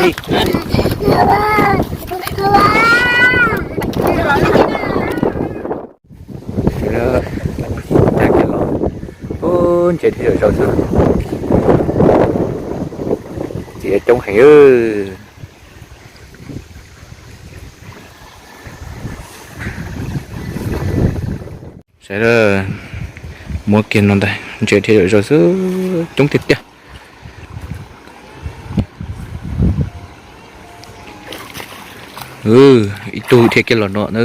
Sawv daws, cab kiag los, ub, ntses thiab yawm zaus xwb, txiv coob heev. Sawv daws, muab kiag no ntag, ntses thiab yawm zaus xwb, coob tiag tiag. Ib tug dhia kiag los no na.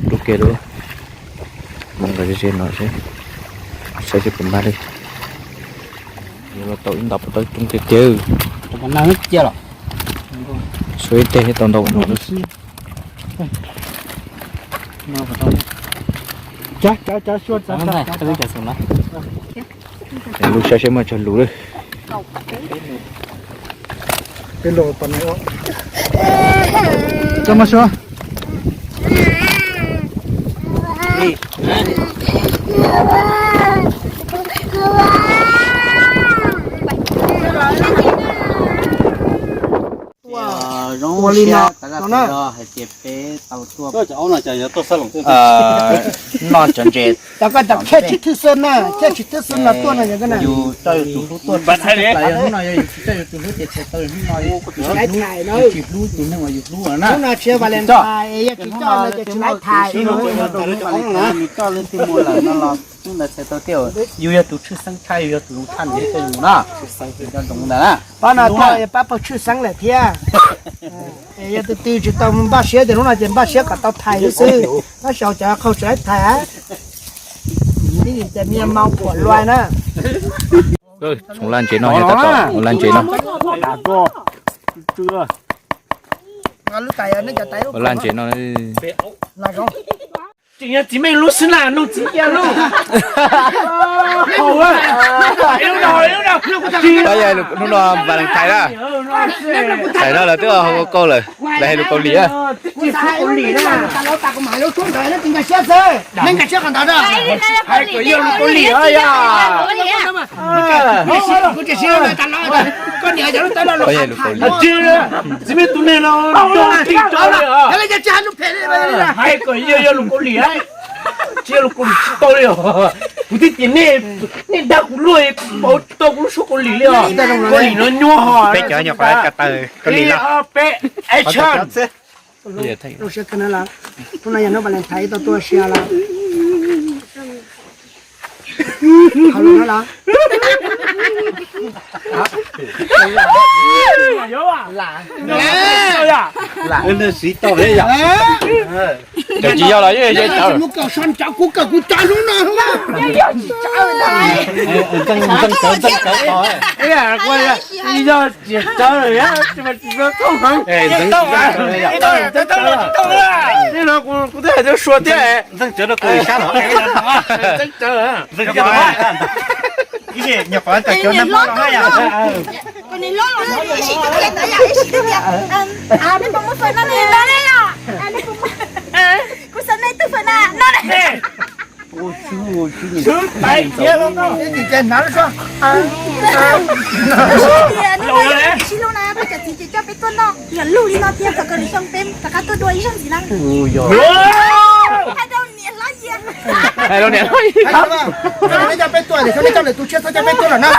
Rub kiag lub, mus nqa ze ze no seb, saib seb puas npaj li. Yuav los tau ib nta puas tau coob tiag tiag. Suav ib teg tau ntau no. Lub saib seb muaj tsawg lus lawm. Zoo li no, hais tias peb tau tuaj, noj cov ntses, cov ko tau khiaj tsis thwj xeeb na, khiaj tsis thwj xeeb los tuaj no yog yus coj yus tus hlub tuaj, hnub no yog yus tsis coj yus tus hlub ces txhais tau yus hnub no yus tsis hlub tus neeg uas yus hlub na. Hnub no tsis yog Valentine, yog tsis coj no ces tsis laib thais. Nws coj leej twg mus lawm no los hnub ntawd txhais tau tias yus yog tus tshwj xeeb tshaj, yus yog tus zoo tshaj nws thiaj coj yus mus na. Cov zoo ntawd na, pab no tau pab pawg tshwj xeeb lawm thiab. Yog tus twg tsis tau npaj siab ces hnub no ces npaj siab kom tau thais xwb, tab sis cov qhau tsis laib thais. Ib yim tias me nyuam mau khuam luai na. Txhoov laj ntses no, tab tom ua laj ntses no. Ua laj ntses no. Tseem yog txiv Meej lub xwb na, nug txiv Ia lub. Hnub no Valentine na. Tais no lawv twb hau kauj lawm, lawv hais lus Kaus Lim na. Hais kom yog lus Kaus Lim os yog. Txiv Meej tus neeg no, hais kom yog yog lus Kaus Lim, tsis yog lus Kaus Lim tsis tau li os. Kuv twb tias nej, nej dag kuv luaj, kuv pauv tsis tau kuv lub suab Kaus Lim li os. Kaus Lim no nyuaj ho. Peb cov nyuam qhuav tsa taw Kaus Lim no. Peb action. Zoo siab kawg na lawm. Hnub no yog hnub Valentine tau tuaj sia lawm. Qhov lus no los. Cov tsis yog los yeej yog cov. Mus kawm so cov kuv kawm kuv cov hnub no. Ntxeev cawv ntxeev cawv. Yog tsis tawv, tsis tawv heev. Ntxeev cawv, kuv twb hais tias sua thiab. Ntxeev cawv rau kuv sab los. Ntxeev cawv. Ib nyuag qhov tau cov nab mob no yom. Peb puas muaj fawm no ne? Kuv xav noj ib tug fawm na no ne. Sib hlub na, peb cov txiv ces coj peb tuaj noj yog lug li no thiab, kom Kaus Lim Xyooj peb rov qab tuaj dua ib zaug ntxiv na. Hais rau niam hlob Yias. Hais rau niam hlob Yias. Nej coj peb tuaj, nej coj lwm tus tshiab txhob coj peb tuaj lawm na.